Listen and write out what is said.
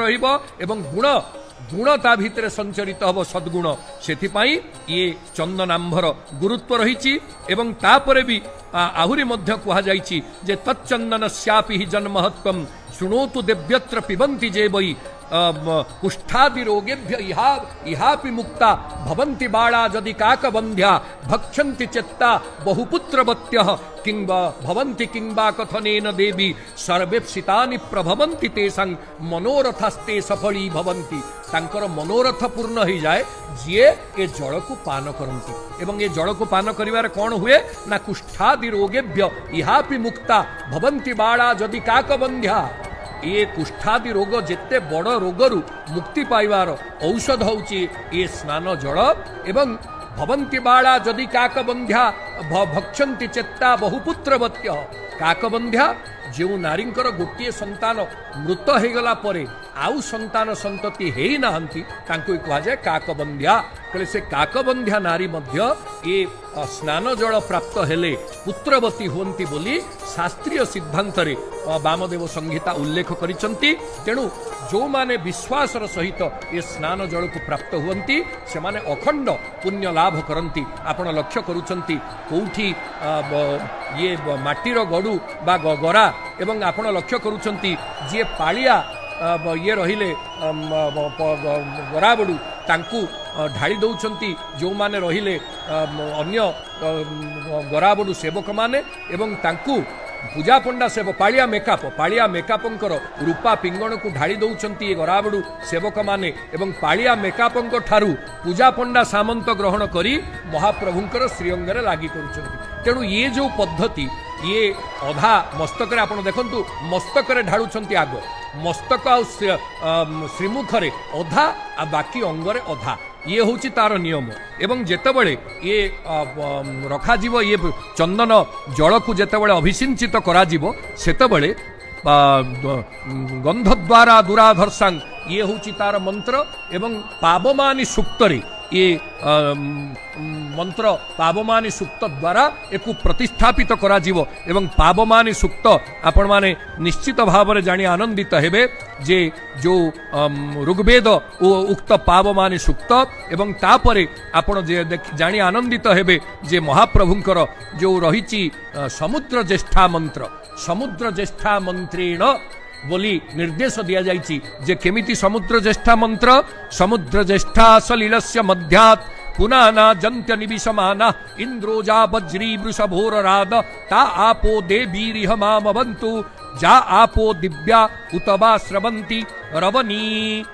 ରହିବ ଏବଂ ଗୁଣ ତା ଭିତରେ ସଞ୍ଚରିତ ହେବ, ସଦ୍ଗୁଣ। ସେଥିପାଇଁ ଇଏ ଚନ୍ଦନାମ୍ଭର ଗୁରୁତ୍ୱ ରହିଛି। ଏବଂ ତାପରେ ବି ଆହୁରି ମଧ୍ୟ କୁହାଯାଇଛି ଯେ ତଚ୍ଚନ୍ଦନସ୍ୟାପି ହି ଜନ୍ମହତ୍ୱಂ ଶୃଣୋତୁ ଦେବ୍ୟତ୍ର ପିବନ୍ତି ଯେ ବୈ କୁଷ୍ଠାଦି ରୋଗେଭ୍ୟ ଇହା ଇହାପି ମୁକ୍ତା ଭବନ୍ତି ବାଳା ଯଦି କାକବନ୍ଧ୍ୟା ଭକ୍ଷନ୍ତି ଚେତ୍ତା ବହୁପୁତ୍ରବତ୍ୟ କିମ୍ବା ଭବନ୍ତି କିମ୍ବା କଥନେନ ଦେବୀ ସର୍ବେପ୍ସିତାନି ପ୍ରଭବନ୍ତି ତେଷାଂ ମନୋରଥାସ୍ତେ ସଫଳୀ ଭବନ୍ତି। ତାଙ୍କର ମନୋରଥ ପୂର୍ଣ୍ଣ ହେଇଯାଏ ଯିଏ ଏ ଜଳକୁ ପାନ କରନ୍ତି। ଏବଂ ଏ ଜଳକୁ ପାନ କରିବାରେ କ'ଣ ହୁଏ ନା କୁଷ୍ଠାଦି ରୋଗେଭ୍ୟ ଇହାପି ମୁକ୍ତା ଭବନ୍ତି ବାଳା ଯଦି କାକବନ୍ଧ୍ୟା। ଇଏ କୁଷ୍ଠାଦି ରୋଗ, ଯେତେ ବଡ଼ ରୋଗରୁ ମୁକ୍ତି ପାଇବାର ଔଷଧ ହେଉଛି ଇଏ ସ୍ନାନ ଜଳ। ଏବଂ ଭବନ୍ତି ବାଳା ଯଦି କାକବନ୍ଧ୍ୟା ଭକ୍ଷନ୍ତି ଚେତ୍ତା ବହୁପୁତ୍ରବତ୍ୟ। କାକବନ୍ଧ୍ୟା, ଯେଉଁ ନାରୀଙ୍କର ଗୋଟିଏ ସନ୍ତାନ ମୃତ ହେଇଗଲା ପରେ ଆଉ ସନ୍ତାନ ସନ୍ତତି ହେଇନାହାନ୍ତି, ତାଙ୍କୁ କୁହାଯାଏ କାକବନ୍ଧ୍ୟା। କହିଲେ ସେ କାକବନ୍ଧ୍ୟା ନାରୀ ମଧ୍ୟ ଏ ସ୍ନାନ ଜଳ ପ୍ରାପ୍ତ ହେଲେ ପୁତ୍ରବତୀ ହୁଅନ୍ତି ବୋଲି ଶାସ୍ତ୍ରୀୟ ସିଦ୍ଧାନ୍ତରେ ବାମଦେବ ସଂହିତା ଉଲ୍ଲେଖ କରିଛନ୍ତି। ତେଣୁ ଯେଉଁମାନେ ବିଶ୍ୱାସର ସହିତ ଏ ସ୍ନାନ ଜଳକୁ ପ୍ରାପ୍ତ ହୁଅନ୍ତି, ସେମାନେ ଅଖଣ୍ଡ ପୁଣ୍ୟ ଲାଭ କରନ୍ତି। ଆପଣ ଲକ୍ଷ୍ୟ କରୁଛନ୍ତି କୋଉଠି ଇଏ ମାଟିର ଗଡ଼ୁ ବା ଗରା, ଏବଂ ଆପଣ ଲକ୍ଷ୍ୟ କରୁଛନ୍ତି ଯିଏ ପାଳିଆ ଇଏ ରହିଲେ ଗରାବଡ଼ୁ, ତାଙ୍କୁ ଢାଳି ଦେଉଛନ୍ତି ଯେଉଁମାନେ ରହିଲେ ଅନ୍ୟ ଗରାବଡ଼ୁ ସେବକମାନେ, ଏବଂ ତାଙ୍କୁ ପୂଜାପଣ୍ଡା ସେବ ପାଳିଆ ମେକାପ, ପାଳିଆ ମେକାପଙ୍କର ରୂପା ପିଙ୍ଗଣକୁ ଢାଳି ଦେଉଛନ୍ତି ଏ ଗରାବଡ଼ୁ ସେବକମାନେ। ଏବଂ ପାଳିଆ ମେକାପଙ୍କ ଠାରୁ ପୂଜାପଣ୍ଡା ସାମନ୍ତ ଗ୍ରହଣ କରି ମହାପ୍ରଭୁଙ୍କର ଶ୍ରୀଅଙ୍ଗରେ ଲାଗି କରୁଛନ୍ତି। ତେଣୁ ଇଏ ଯେଉଁ ପଦ୍ଧତି, ଇଏ ଅଧା ମସ୍ତକରେ, ଆପଣ ଦେଖନ୍ତୁ, ମସ୍ତକରେ ଢାଳୁଛନ୍ତି ଆଗ, ମସ୍ତକ ଆଉ ଶ୍ରୀମୁଖରେ ଅଧା ଆଉ ବାକି ଅଙ୍ଗରେ ଅଧା, ଇଏ ହେଉଛି ତାର ନିୟମ। ଏବଂ ଯେତେବେଳେ ଇଏ ରଖାଯିବ, ଇଏ ଚନ୍ଦନ ଜଳକୁ ଯେତେବେଳେ ଅଭିସିଞ୍ଚିତ କରାଯିବ, ସେତେବେଳେ ଗନ୍ଧଦ୍ୱାରା ଦୁରାଧର୍ଷାଂ, ଇଏ ହେଉଛି ତାର ମନ୍ତ୍ର। ଏବଂ ପାବମାନୀ ସୂକ୍ତରେ ଇଏ ମନ୍ତ୍ର, ପାବମାନୀ ସୂକ୍ତ ଦ୍ୱାରା ଏକୁ ପ୍ରତିଷ୍ଠାପିତ କରାଯିବ। ଏବଂ ପାବମାନୀ ସୂକ୍ତ ଆପଣମାନେ ନିଶ୍ଚିତ ଭାବରେ ଜାଣି ଆନନ୍ଦିତ ହେବେ ଯେ ଯେଉଁ ଋଗ୍ବେଦ ଓ ଉକ୍ତ ପାବମାନୀ ସୂକ୍ତ। ଏବଂ ତାପରେ ଆପଣ ଯେ ଜାଣି ଆନନ୍ଦିତ ହେବେ ଯେ ମହାପ୍ରଭୁଙ୍କର ଯେଉଁ ରହିଛି ସମୁଦ୍ର ଜ୍ୟେଷ୍ଠା ମନ୍ତ୍ର, ସମୁଦ୍ର ଜ୍ୟେଷ୍ଠା ମନ୍ତ୍ରେଣ ବୋଲି ନିର୍ଦ୍ଦେଶ ଦିଆଯାଇଛି ଯେ କେମିତି ସମୁଦ୍ର ଜ୍ୟେଷ୍ଠା ମନ୍ତ୍ର, ସମୁଦ୍ର ଜ୍ୟେଷ୍ଠା ସଲିଳସ୍ୟ ମଧ୍ୟାତ୍ ପୁନାନା ଯନ୍ତ୍ୟ ନିବିଶମାନା ଇନ୍ଦ୍ରୋଜା ବଜ୍ରୀ ବୃଷଭୋରରାଦ ତା ଆପୋ ଦେବୀରିହ ମାମବନ୍ତୁ ଯା ଆପୋ ଦିବ୍ୟା ଉତ ବା ସ୍ରବନ୍ତି ରବନୀ।